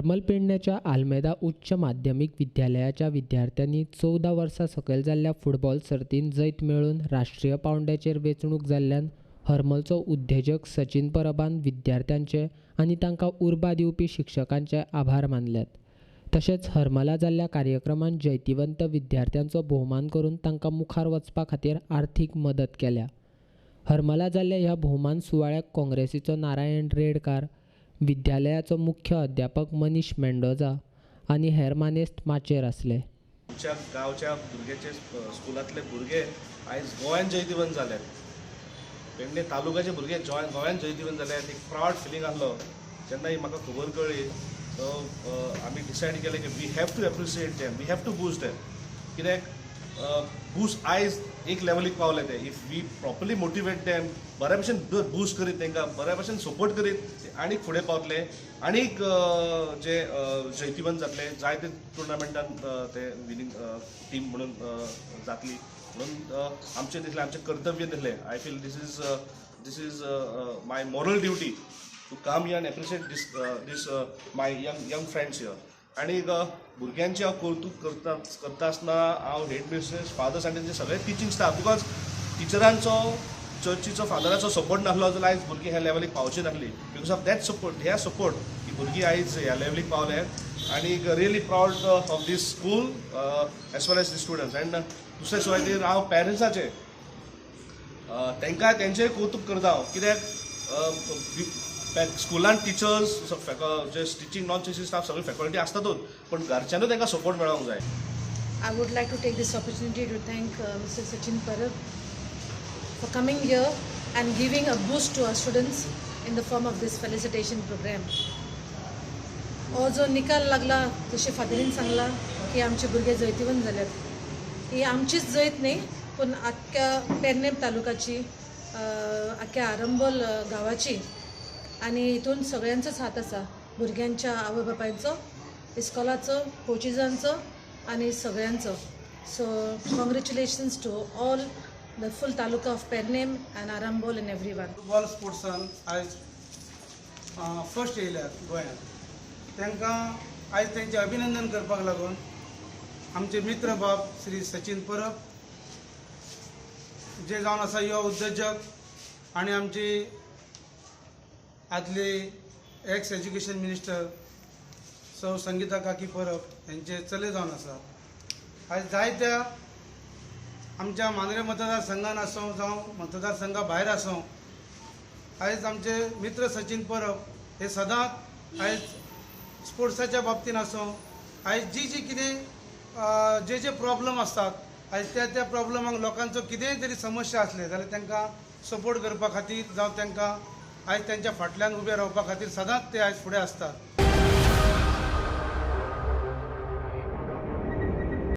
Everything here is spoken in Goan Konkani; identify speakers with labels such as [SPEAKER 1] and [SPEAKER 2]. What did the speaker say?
[SPEAKER 1] हरमल पेडण्याच्या आल्मेदा उच्च माध्यमीक विद्यालयाच्या विद्यार्थ्यांनी 14 वर्सां सकयल जाल्ल्या फुटबॉल सर्तींत जैत मेळोवन राष्ट्रीय पांवड्याचेर वेंचणूक जाल्ल्यान हरमलचो उद्देजक सचिन परबान विद्यार्थ्यांचे आनी तांकां उर्बा दिवपी शिक्षकांचे आभार मानल्यात. तशेंच हरमला जाल्ल्या कार्यक्रमांत जैतिवंत विद्यार्थ्यांचो भोवमान करून तांकां मुखार वचपा खातीर आर्थीक मदत केल्या. हरमला जाल्ल्या ह्या भोवमान सुवाळ्याक काँग्रेसीचो नारायण रेडकार, विद्यालयाचो मुख्य अध्यापक मनीष मेंडोजा आनी हेर मानेस्त माचयेर आसले.
[SPEAKER 2] आमच्या गांवच्या भुरग्याचे, स्कुलांतले भुरगे आयज गोंयान जैतिवंत जाल्यात. पेडणे तालुक्याचे भुरगे गोंयान जैतिवंत जाल्यात. एक प्रावड फिलींग आसलो जेन्ना ही म्हाका खबर कळ्ळी. सो आमी डिसायड केलें की we have to appreciate them, we have to boost them, कित्याक बूस्ट आयज एक लेवलीक पावले ते. If we properly motivate them, बऱ्या भशेन बूस्ट करीत, तांकां बऱ्या भशेन सपोर्ट करीत, ते आनीक फुडें पावतले, आनीक जे जैतिवंत जातले, जायते टुर्नामेंटान ते विनींग टीम म्हणून जातली म्हणून आमचें दिसलें, आमचें कर्तव्य दिसलें. I feel this is my moral duty to come here and appreciate this my young friends here. आनी भुरग्यांचें हांव कौतूक करता करता आसतना हांव हेड मिस्ट्रेस, फादर्स आनी तेंचे सगळे टिचींग स्टाफ, because टिचरांचो, चर्चीचो, फादराचो सपोर्ट नासलो जाल्यार आयज भुरगीं ह्या लेवलीक पावची नासली. Because of that support, ह्या सपोर्ट ही भुरगीं आयज ह्या लेवलीक पावले आनी really proud of this school as well as the students. And दुसरे सुवातेर हांव पॅरंट्साचे तांकां तेंचें कौतूक करता हांव, कित्याक स्कुलान टिचर्स जे टिचींग, नॉन टिचींग स्टाफ, सगळी फॅकल्टी आसतातूच, पण घरच्यानूय तांकां सपोर्ट मेळोंक जाय.
[SPEAKER 3] I would like to take this opportunity to thank Mr. Sachin Parab for coming here and giving a boost to our students in the form of this felicitation program. हो जो निकाल लागला, जशें फादरीन सांगला की आमचे भुरगे जैतिवंत जाल्यात, ही आमचीच जैत न्ही, पूण आख्ख्या पेडणे तालुकाची, आख्ख्या आरंबोल गांवाची आनी हितून सगळ्यांचोच हात आसा, भुरग्यांच्या आवय बापायचो, इस्कॉलाचो, कोचिजांचो आनी सगळ्यांचो. So congratulations to all the full taluka of Pernem and Arambol and everyone.
[SPEAKER 4] Football स्पोर्ट्सान आयज फर्स्ट येयल्यात गोंयांत, तांकां आयज तेंचें अभिनंदन करपाक लागून आमचे मित्र बाब श्री सचिन परब, जे जावन आसा युवा उद्योजक आनी आमची आदली एक्स एज्युकेशन मिनिस्टर सौ संगीता काकी परब हेंचे चले जावन आसा, आयज जायत्या आमच्या मांद्रे मतदारसंघान आसूं जावं मतदारसंघा भायर आसूं, आयज आमचे मित्र सचिन परब हे सदांच आयज स्पोर्ट्साच्या बाबतीन आसूं, आयज जी जी कितें जे जे प्रॉब्लम आसतात, आयज त्या त्या प्रॉब्लमाक लोकांचो कितेंय तरी समस्या आसले जाल्यार तांकां सपोर्ट करपा खातीर जावं तांकां आयज तेंच्या फाटल्यान उबे रावपा खातीर सदांच ते आयज फुडें आसतात.